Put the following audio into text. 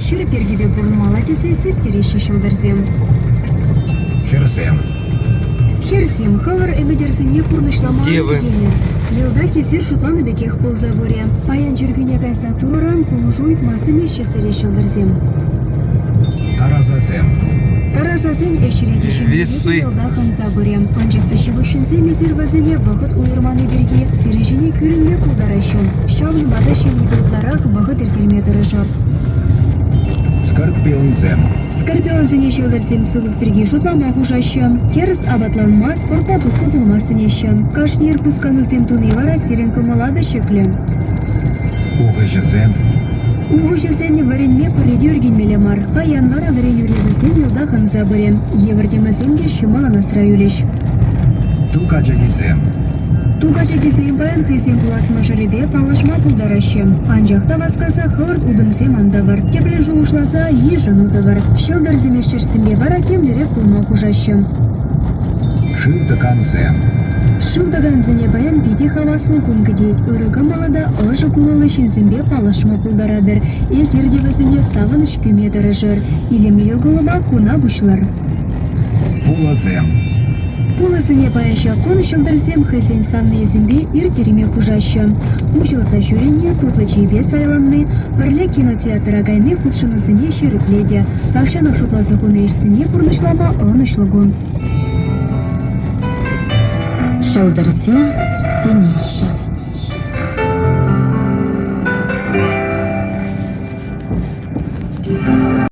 Ҫирӗп йӗркепе пурӑнмалла тесе систереҫҫӗ ҫӑлтӑрсем. Хӗрсем. Хӗрсем, хӑвӑр ӗмӗтӗрсене пурнӑҫлама Девы. пикенӗр. Йӑлтах эсир шутланӑ пекех пулса пырӗ. Паян чиркӳне кайса Турӑран пулӑшу ыйтма сӗнеҫҫӗ сире ҫӑлтӑрсем. Тарасасем. Тарасасен ӗҫре те ҫемьере те Весы. йӑлтах ӑнса пырӗ. Анчах та ҫывӑх ҫынсем эсир вӗсене вӑхӑт уйӑрманни пирки сирӗн ҫине кӳренме пултараҫҫӗ. Ҫавӑнпа та ҫемьепе ытларах вӑхӑт ирттерме тӑрӑшӑр. Скорпионсем. Скорпионсене ҫӑлтӑрсем сывлӑх пирки шутлама хушаҫҫӗ. Тӗрӗс апатланма, спортпа туслӑ пулма сӗнеҫҫӗ. Кашни ир хусканусем туни вара сирӗн кӑмӑла та ҫӗклӗ. Ухӑҫӑсем. Ухӑҫӑсен вӗренме пӗрре те ӳркенмелле мар. Паян вара вӗренӳре вӗсем йӑлтах ӑнса пырӗ. Йывӑр темӑсем те ҫӑмӑллӑн асра юлӗҫ. Ту качакисем. Ту качакисем паян хӑйсен пулас мӑшӑрӗпе паллашма пултараҫҫӗ. Анчах та васкаса хӑвӑрт утӑмсем ан тӑвӑр. Тӗплӗн шухӑшласа йышӑну тӑвӑр. Ҫӑлтӑрсем ӗҫтешсемпе вара темлерех пулма хушаҫҫӗ. Шыв тӑкансем. Шыв тӑкансене паян питӗ хаваслӑ кун кӗтет. Ырӑ кӑмӑллӑ та ӑшӑ кулӑллӑ ҫынсемпе паллашма пултаратӑр. Эсир те вӗсене савӑнӑҫ кӳме тӑрӑшӑр. Илемлӗ йӑлкӑлӑма куна пуҫлӑр. Пулӑсем. Пулӑсене паян ҫак кун ҫӑлтӑрсем хӑйсен савнийӗсемпе ирттерме хушаҫҫӗ. Уҫӑлса ҫӳрени, тутлӑ чейпе сайланни, пӗрле кинотеатра кайни хутшӑнусене ҫирӗплетӗ, тахҫанах шутласа хунӑ ӗҫсене пурнӑҫлама ӑнӑҫлӑ кун. Ҫӑлтӑрсем сӗнеҫҫӗ.